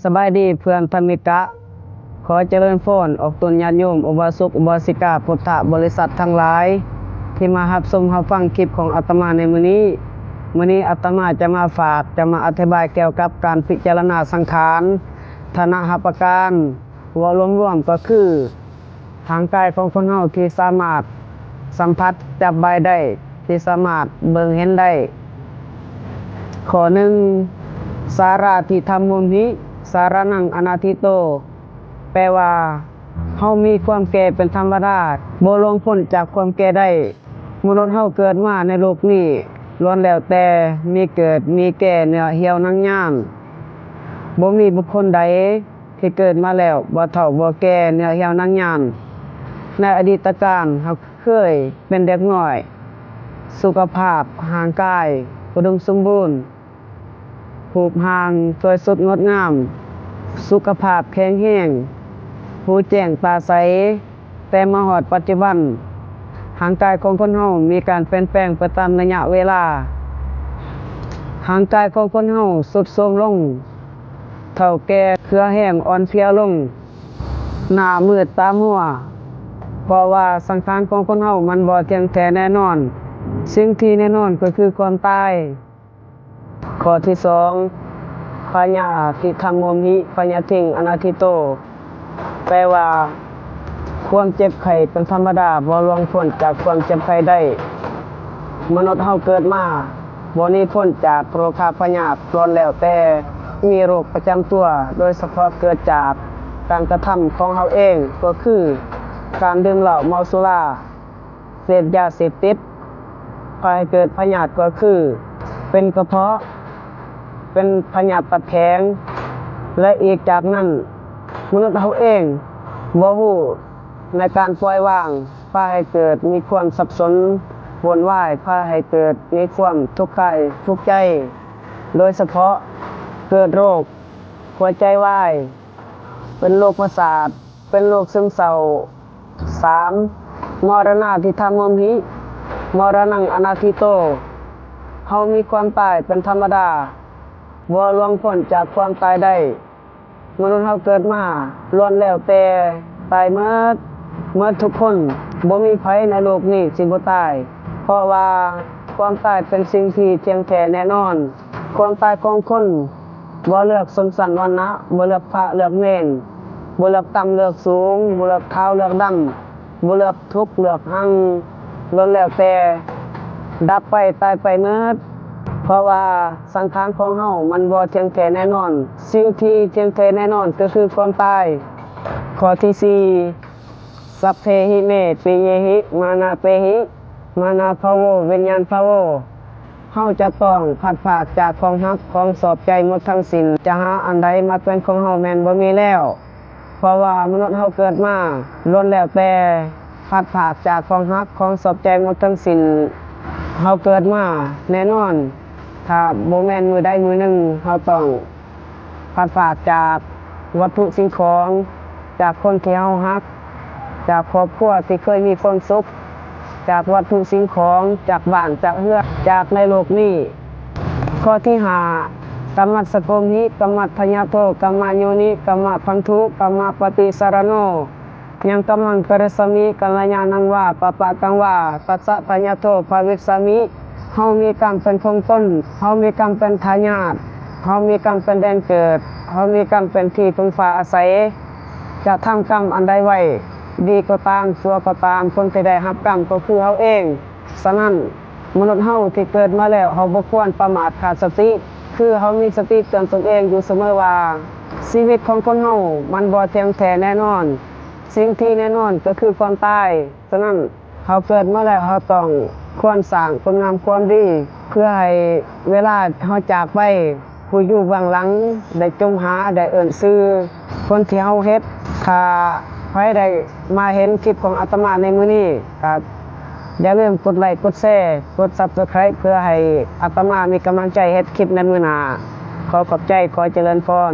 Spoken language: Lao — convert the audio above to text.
ສະບາຍດີເພື່ອນທຳມິກະ ຂໍຈະເລີນພອນອອກຕົນຍາດໂຍມ ອຸບາສົກອຸບາສິກາ ພຸດທະບໍລິສັດທັງຫຼາຍ ທີ່ມາຮັບຊົມຮັບຟັງຄລິບຂອງອາດຕະມາໃນມື້ນີ້. ມື້ນີ້ອາດຕະມາຈະມາຝາກ ຈະມາອະທິບາຍກ່ຽວກັບການພິຈາລະນາສັງຂານ ຖານະຫ້າປະການ. ເວົ້າລວມໆກໍຄື ຮ່າງກາຍຂອງຄົນເຮົາທີ່ສາມາດສຳຜັດຈັບບາຍໄດ້ ທີ່ສາມາດເບິ່ງເຫັນໄດ້. ຂໍ້ໜຶ່ງ ສາລາທິທຳໂມຫິ ສາລານັງອະນາທິໂຕ ແປວ່າ ເຮົາມີຄວາມແກ່ເປັນທຳມະດາ ບໍ່ລ່ວງພົ້ນຈາກຄວາມແກ່ໄດ້. ມະນຸດເຮົາເກີດມາໃນໂລກນີ້ ລ້ວນແລ້ວແຕ່ມີເກີດມີແກ່ເໜື່ອຫ່ຽວໜັງຍານ. ບໍ່ມີບຸກຄົນໃດທີ່ເກີດມາແລ້ວບໍ່ເຖົ້າບໍ່ແກ່ເໜື່ອຫ່ຽວໜັງຍານ. ໃນອະດີດຕະການເຮົາເຄີຍເປັນເດັກນ້ອຍ ສຸຂະພາບຮ່າງກາຍອຸດົມສົມບູນ ຮູບຮ່າງສວຍສົດງົດງາມ ສຸຂະພາບແຂງແຮງ ຫູແຈ້ງຕາໃສ. ແຕ່ມາຮອດປັດຈຸບັນ ຮ່າງກາຍຂອງຄົນເຮົາມີການປ່ຽນແປງໄປຕາມໄລຍະເວລາ. ຮ່າງກາຍຂອງຄົນເຮົາຊຸດໂຊມລົງ ເຖົ້າແກ່ເຂືອແຫ້ງອ່ອນເພຍລົງ ໜ້າມືດຕາມົວ ເພາະວ່າສັງຂານຂອງຄົນເຮົາມັນບໍ່ທ່ຽງແທ້ແນ່ນອນ. ສິ່ງທີ່ແນ່ນອນກໍຄືຄວາມຕາຍ. ຂໍ້ທີສອງ ພະຍາທິທຳໂມຫິ ພະຍາທິງອະນາທິໂຕ ແປວ່າ ຄວາມເຈັບໄຂ້ເປັນທຳມະດາ ບໍ່ລ່ວງພົ້ນຈາກຄວາມເຈັບໄຂ້ໄດ້. ມະນຸດເຮົາເກີດມາ ບໍ່ໜີພົ້ນຈາກໂລຄາພະຍາດ ລ້ວນແລ້ວແຕ່ມີໂລກປະຈຳຕົວ ໂດຍສະເພາະເກີດຈາກການກະທຳຂອງເຮົາເອງ ກໍຄື ການດື່ມເຫຼົ້າເມົາສຸລາ ເສບຢາເສບຕິດ ພາໃຫ້ເກີດພະຍາດກໍຄື ເປັນກະເພາະ ເປັນພະຍາດຕັບແຂງ ແລະ ອີກຈາກນັ້ນ ມະນຸດເຮົາເອງບໍ່ຮູ້ໃນການປ່ອຍວາງ ພາໃຫ້ເກີດມີຄວາມສັບສົນວຸ່ນວາຍ ພາໃຫ້ເກີດມີຄວາມທຸກກາຍທຸກໃຈ ໂດຍສະເພາະເກີດໂລກຫົວໃຈວາຍ ເປັນໂລກປະສາດ ເປັນໂລກຊຶມເສົ້າ. ສາມ ມະຣະນາທິທຳໂມຫິ ມະຣະນັງອະນາທິໂຕ ເຮົາມີຄວາມຕາຍເປັນທຳມະດາ ບໍ່ລ່ວງພົ້ນຈາກຄວາມຕາຍໄດ້. ມະນຸດເຮົາເກີດມາລ້ວນແລ້ວແຕ່ຕາຍໝົດ ໝົດທຸກຄົນ ບໍ່ມີໃຜໃນໂລກນີ້ຊິບໍ່ຕາຍ ເພາະວ່າຄວາມຕາຍເປັນສິ່ງທີ່ທ່ຽງແທ້ແນ່ນອນ. ຄວາມຕາຍຂອງຄົນ ບໍ່ເລືອກຊົນຊັ້ນວັນນະ ບໍ່ເລືອກພະເລືອກເນນ ບໍ່ເລືອກຕ່ຳເລືອກສູງ ບໍ່ເລືອກຂາວເລືອກດຳ ບໍ່ເລືອກທຸກເລືອກຮັ່ງ ລ້ວນແລ້ວແຕ່ດັບໄປຕາຍໄປໝົດ ເພາະວ່າສັງຂານຂອງເຮົາມັນບໍ່ທ່ຽງແທ້ແນ່ນອນ. ສິ່ງທີ່ທ່ຽງແທ້ແນ່ນອນກໍຄືຄວາມຕາຍ. ຂໍ້ທີສີ່ ສັບເພຫິເມ ປິເຍຫິ ມານາເປຫິ ມານາພາໂວ ວິນຍານພາໂວ ເຮົາຈະຕ້ອງພັດພາກຈາກຂອງຮັກຂອງຊອບໃຈໝົດທັງສິ້ນ ຈະຫາອັນໃດມາເປັນຂອງເຮົາແມ່ນບໍ່ມີແລ້ວ ເພາະວ່າມະນຸດເຮົາເກີດມາ ລ້ວນແລ້ວແຕ່ພັດພາກຈາກຂອງຮັກຂອງຊອບໃຈໝົດທັງສິ້ນ. ເຮົາເກີດມາແນ່ນອນ ຖ້າບໍ່ແມ່ນມື້ໃດມື້ໜຶ່ງເຮົາຕ້ອງ ພັດພາກຈາກວັດຖຸສິ່ງຂອງ ຈາກຄົນທີ່ເຮົາຮັກ ຈາກຄອບຄົວທີ່ເຄີຍມີຄວາມສຸກ ຈາກວັດຖຸສິ່ງຂອງ ຈາກບ້ານ ຈາກເຮືອນ ຈາກໃນໂລກນີ້. ຂໍ້ທີຫ້າ ກຳມັດສະໂກມຫິ ກຳມັດທະຍາໂທ ກຳມະໂຍນິ ກຳມະພັນທຸ ກຳມະປະຕິສາລະໂນ ຍັງກຳມັງກະລິສາມິ ກັນລະຍານັງວາ ປະປະກັງວາ ຕັດສະທະຍາໂທ ພະວິສາມິ. ເຮົາມີກຳເປັນຄົນຕົ້ນ ເຮົາມີກຳເປັນທາຍາດ ເຮົາມີກຳເປັນແດນເກີດ ເຮົາມີກຳເປັນທີ່ເພິ່ງພາອາໄສ. ຈະທຳກຳອັນໃດໄວ້ ດີກໍຕາມ ຊົ່ວກໍຕາມ ຄົນທີ່ໄດ້ຮັບກຳກໍຄືເຮົາເອງ. ສະນັ້ນ ມະນຸດເຮົາທີ່ເກີດມາແລ້ວ ເຮົາບໍ່ຄວນປະໝາດຂາດສະຕິ ຄືເຮົາມີສະຕິເຕືອນຕົນເອງຢູ່ສະເໝີວ່າ ຊີວິດຂອງຄົນເຮົາມັນບໍ່ທ່ຽງແທ້ແນ່ນອນ. ສິ່ງທີ່ແນ່ນອນກໍຄືຄວາມຕາຍ. ສະນັ້ນ ເຮົາເກີດມາແລ້ວ ເຮົາຕ້ອງຄວນສ້າງຄຸນງາມຄວາມດີ ເພື່ອໃຫ້ເວລາເຮົາຈາກໄປ ຜູ້ຢູ່ເບື້ອງຫຼັງໄດ້ຈົ່ມຫາ ໄດ້ເອີ້ນຊື່ຄົນທີ່ເຮົາເຮັດ. ຖ້າໃຜໄດ້ມາເຫັນຄລິບຂອງອາດຕະມາໃນມື້ນີ້ ກໍຢ່າລືມກົດໄລ ກົດແຊ ກົດ Subscribe ເພື່ອໃຫ້ອາດຕະມາມີກຳລັງໃຈເຮັດຄລິບໃນມື້ໜ້າ. ຂໍຂອບໃຈ ຂໍຈະເລີນພອນ.